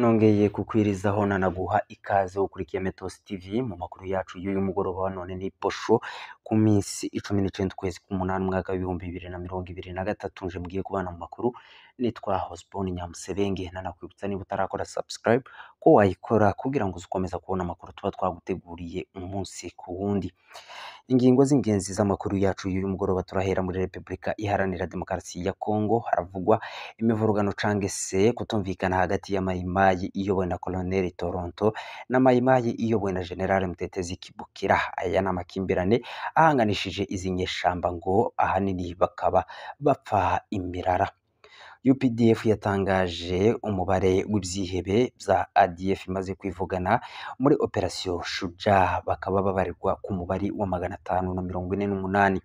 Nongeye kukwirizaho nanaguha ikaze ukurikiye Metos TV mu makuru yacu y'uyu mugoroba wa none. Ni posho ku minsi 19 ukwezi k'umunani umwaka w'2023. Nje mugiye kubana mu makuru nitwa Hosbon Nyamusebenge. Nanakwibutsa, niba utarakora subscribe, ko wayikora kugira ngo ukomeza kubona amakuru tuba twaguteguriye umunsi ku wundi. Ingingo z'ingenzi z'amakuru yacu y'uyu mugoroba, turahera muri Repubulika Iharanira Demokarasi ya Kongo. Haravugwa imivurugano cange se kutumvikana hagati ya Mayimayi iyobowe na Colonel Toronto na Mayimayi iyobowe na General Mutetezi Kibukira. Aya ni amakimbirane ahanganishije izi nyeshamba, ngo ahanini bakaba bapfa imirara. UPDF yatangaje umubare w'ibyihebe bya ADF imaze kwivugana muri Operation Shujaa, bakaba babarirwa ku mubare wa 548.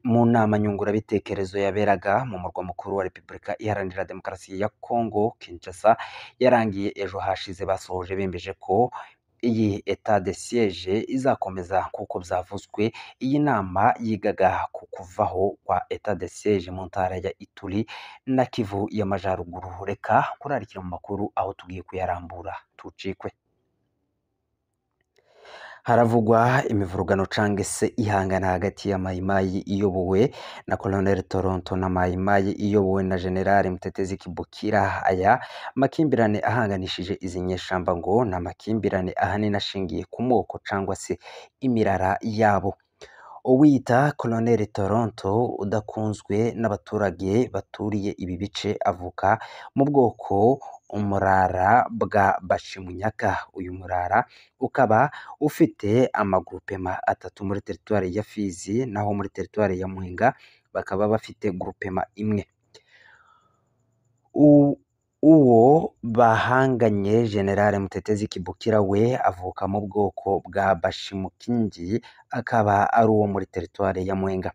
Mu nama nyungurabitekerezo yaberaga mu murwa mukuru wa Repubulika Iharanira Demokarasi ya Kongo, Kinshasa, yarangiye ejo hashize, basohoje bemeje ko iyi état de siège izakomeza. Kuko byavuzwe, iyi nama yigaga ku kuvaho kwa état de siège mu ntara ya Ituri na Kivu y'Amajaruguru. Reka kurarikira mu makuru aho tugiye kuyarambura, tucikwe. Haravugwa imivurugano cange se ihangana hagati ya Mayimayi iyobowe na Colonel Toronto na Mayimayi iyobowe na General Mutetezi Kibukira. Aya makimbirane ahanganishije izi nyeshamba ngo ni amakimbirane ahanini ashingiye ku moko cangwa se imirara yabo. Uwiyita Colonel Toronto, udakunzwe n'abaturage baturiye ibi bice, avuka mu bwoko umurara bwa Bashimunyaka. Uyu murara ukaba ufite amagrupema atatu muri teritwari ya Fizi, naho muri teritwari ya Mwenga bakaba bafite grupema imwe. Uwo bahanganye, General Mutetezi Kibukira, we avuka mu bwoko bwa Bashimukingi, akaba ari uwo muri teritwari ya Mwenga.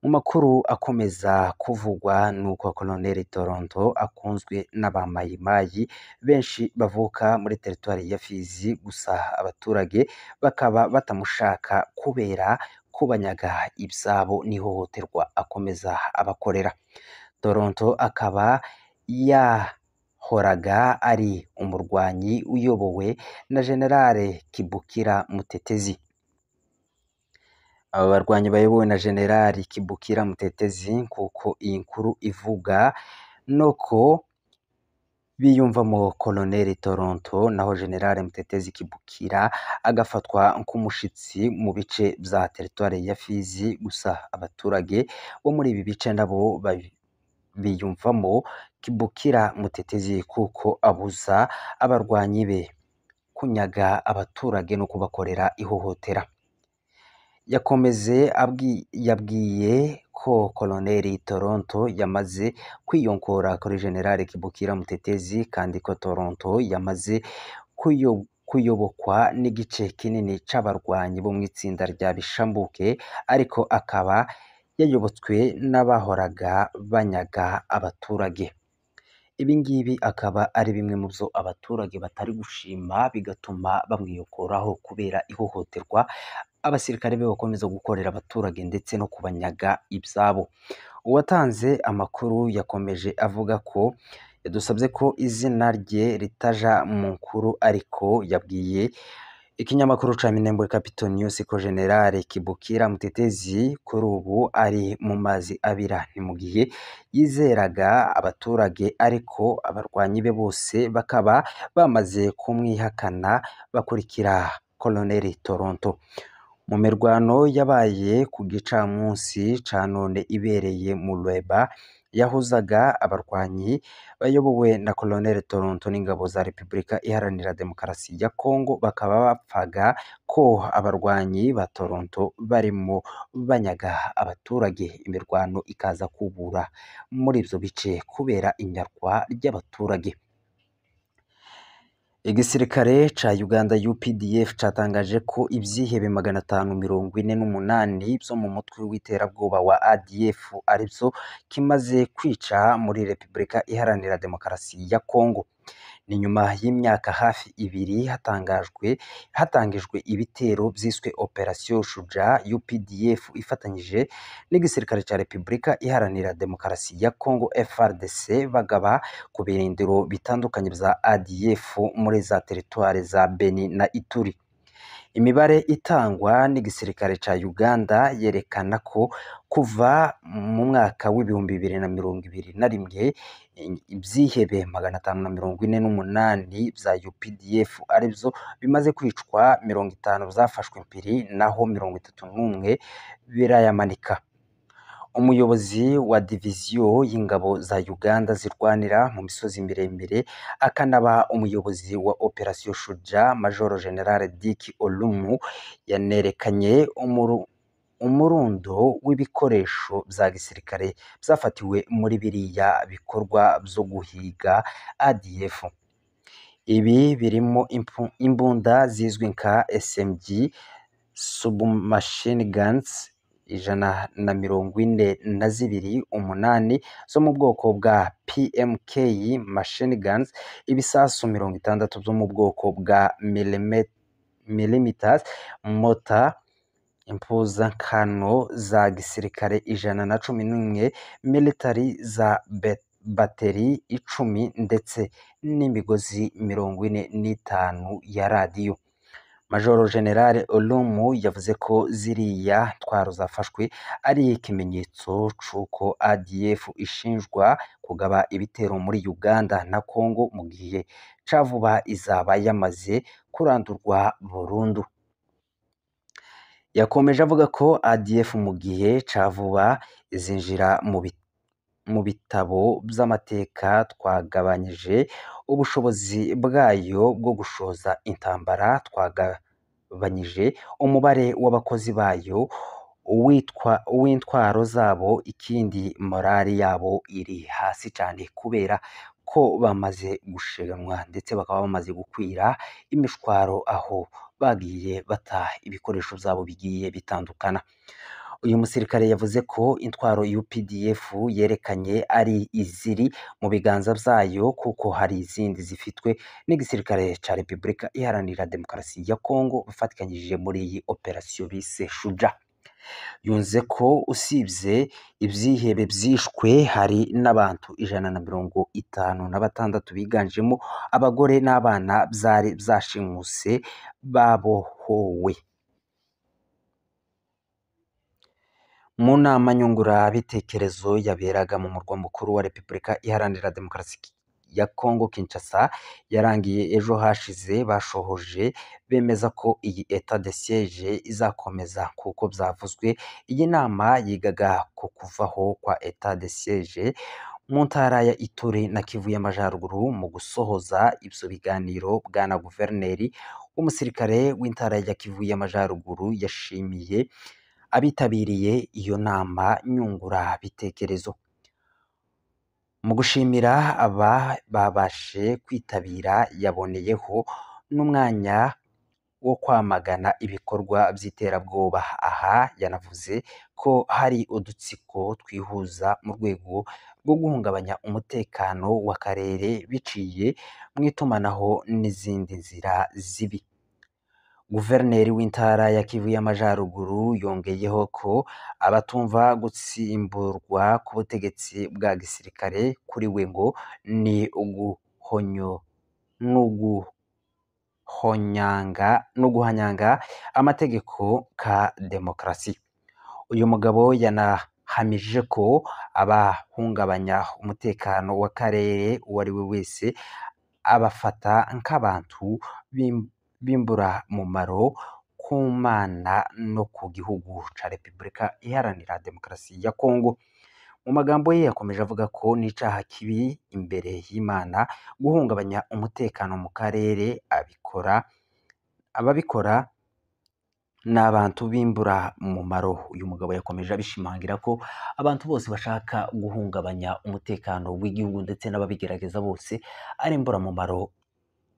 Mu makuru akomeza kuvugwa nuko Colonel Toronto akunzwe n'abamayimayi benshi bavuka muri teritwari ya Fizi, gusa abaturage bakaba batamushaka kubera kubanyaga ibyabo n'ihohoterwa akomeza abakorera. Toronto akaba yahoraga ari umurwanyi uyobowe na General Kibukira Mutetezi. Aba barwanyi bayobowe na General Kibukira Mutetezi, kuko iyi nkuru ivuga nuko biyumvamo Colonel Toronto, naho General Mutetezi Kibukira agafatwa nk'umushitsi mu bice bya teritwari ya Fizi. Gusa abaturage bo muri ibi bice nabo biyumvamo Kibukira Mutetezi, kuko abuza abarwanyi be kunyaga abaturage no kubakorera ihohotera. Yakomeze yabwiye ko Colonel Toronto yamaze kwiyonkora kuri General Kibukira Mutetezi, kandi ko Toronto yamaze kuyobokwa n'igice kinini c'abarwanyi bo mu itsinda rya Bishambuke, ariko akaba yayobotswe n'abahoraga banyaga abaturage. Ibi ngibi akaba ari bimwe mu byo abaturage batari gushima, bigatuma bamwiyokoraho kubera ihohoterwa abasirikare be bakomeza gukorera abaturage ndetse no kubanyaga ibyabo. Uwatanze amakuru yakomeje avuga ko yadusabye ko izina rye ritaja mu nkuru, ariko yabwiye ikinyamakuru ca Minembwe Capital News ko General Kibukira Mutetezi kuri ubu ari mu mazi abira. Ni mu gihe yizeraga abaturage, ariko abarwanyi be bose bakaba bamaze kumwihakana bakurikira Colonel Toronto. Mu mirwano yabaye ku gicamunsi ca none ibereye mu Lweba, yahuzaga abarwanyi bayobowe na Colonel Toronto n'ingabo za Repubulika Iharanira Demokarasi ya Kongo, bakaba bapfaga ko abarwanyi ba Toronto barimo banyaga abaturage, imirwano ikaza kubura muri ibyo bice kubera inyarwa ry'abaturage. Igisirikare ca Uganda UPDF catangaje ko ivyihebe 548 vyo mu mutwe w'iterabwoba wa ADF arivyo kimaze kwica muri Repubulika Iharanira Demokarasi ya Kongo. Ni nyuma y'imyaka hafi ibiri hatangijwe ibitero byiswe Operation Shuja UPDF ifatanyije n'igisirikare cya Repubulika Iharanira Demokarasi ya Congo FARDC, bagaba ku birindiro bitandukanye bya ADF muri za teritware za Beni na Ituri. Imibare itangwa n'igisirikare cya Uganda yerekana ko kuva mu mwaka w'2021 ibyihebe 548 bya UPDF aribyo bimaze kwicwa, 50 byafashwe impiri, naho 31 birayamanika. Umuyobozi wa diviziyo y'ingabo za Uganda zirwanira mu misozi miremire akanaba umuyobozi wa Operation Shuja, Major General Dick Olumu, yanerekanye umurundo w'ibikoresho bya gisirikare byafatiwe muri biriya bikorwa byo guhiga ADF. Ibi birimo imbunda zizwi nka SMG, submachine guns 142, 8 zo mu bwoko bwa PMK machine guns, ibisasu 60 byo mu bwoko bwa millimeters mota, impuzankano za gisirikare 111, military za bateri 10 ndetse n'imigozi 45 ya radiyo. Major General Olumu yavuze ko ziriya ntwaro zafashwe ari ikimenyetso c'uko ADF ishinjwa kugaba ibitero muri Uganda na Congo mu gihe ca vuba izaba yamaze kurandurwa burundu. Yakomeje avuga ko ADF mu gihe ca vuba izinjira mu bitabo by'amateka. Twagabanyije ubushobozi bwayo bwo gushoza intambara, twagabanyije umubare w'abakozi bayo, uw'intwaro zabo, ikindi morali yabo iri hasi cyane kubera ko bamaze gusheganwa ndetse bakaba bamaze gukwira imishwaro aho bagiye bata ibikoresho byabo bigiye bitandukana. Uyu musirikare yavuze ko intwaro UPDF yerekanye ari iziri mu biganza byayo, kuko hari izindi zifitwe n'igisirikare cya Repubulika Iharanira Demokarasi ya Congo bafatikanyije muri iyi operasiyo bise Shuja. Yunze ko usibye ibyihebe byishwe hari n'abantu 156 biganjemo abagore n'abana byari byashimuse babohowe. Mu nama nyungurabitekerezo yaberaga mu murwa mukuru wa Repubulika Iharanira Demokarasi ya Congo Kinshasa yarangiye ejo hashize, bashohoje bemeza ko iyi etat de siege izakomeza kuko byavuzwe. Iyi nama yigaga ku kuvaho kwa etat de siege mu ntara ya Ituri na Kivu y'Amajyaruguru. Mu gusohoza ibyo biganiro, bwana guverineri w'umusirikare w'intara ya Kivu y'Amajyaruguru yashimiye abitabiriye iyo nama nyungurabitekerezo. Mu gushimira aba babashe kwitabira, yaboneyeho n'umwanya wo kwamagana ibikorwa by'iterabwoba. Aha yanavuze ko hari udutsiko twihuza mu rwego rwo guhungabanya umutekano w'akarere biciye mu itumanaho n'izindi nzira zibi. Guverineri w'intara ya Kivu y'Amajyaruguru yongeyeho ko abatumva gutsimburwa k'ubutegetsi bwa gisirikare kuri we ngo ni uguhonyanga amategeko ka demokarasi. Uyu mugabo yanahamije ko abahungabanya umutekano w'akarere uwo ari we wese abafata nk'abantu b'imburamumaro ku Mana no ku gihugu cya Repubulika Iharanira Demokarasi ya Kongo. Mu magambo ye yakomeje avuga ko n'icaha kibi imbere y'Imana guhungabanya umutekano mu karere, ababikora ni abantu b'imburamumaro. Uyu mugabo yakomeje abishimangira ko abantu bose bashaka guhungabanya umutekano w'igihugu ndetse n'ababigerageza bose ari imburamumaro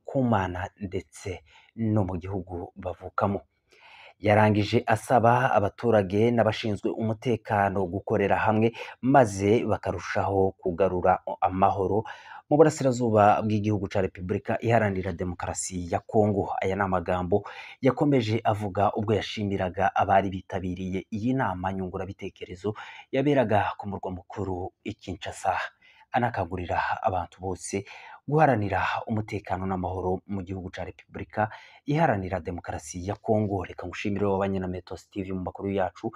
ku Mana ndetse no mu gihugu bavukamo. Yarangije asaba abaturage n'abashinzwe umutekano gukorera hamwe maze bakarushaho kugarura amahoro mu burasirazuba bw'igihugu cya Repubulika Iharanira Demokarasi ya Kongo. Aya ni amagambo yakomeje avuga ubwo yashimiraga abari bitabiriye iyi nama nyungurabitekerezo yaberaga ku murwa mukuru i Kinshasa, anakangurira abantu bose guharanira umutekano n'amahoro mu gihugu cya Repubulika Iharanira Demokarasi ya Kongo. Reka ngushimire wabanye na Metos TV mu makuru yacu.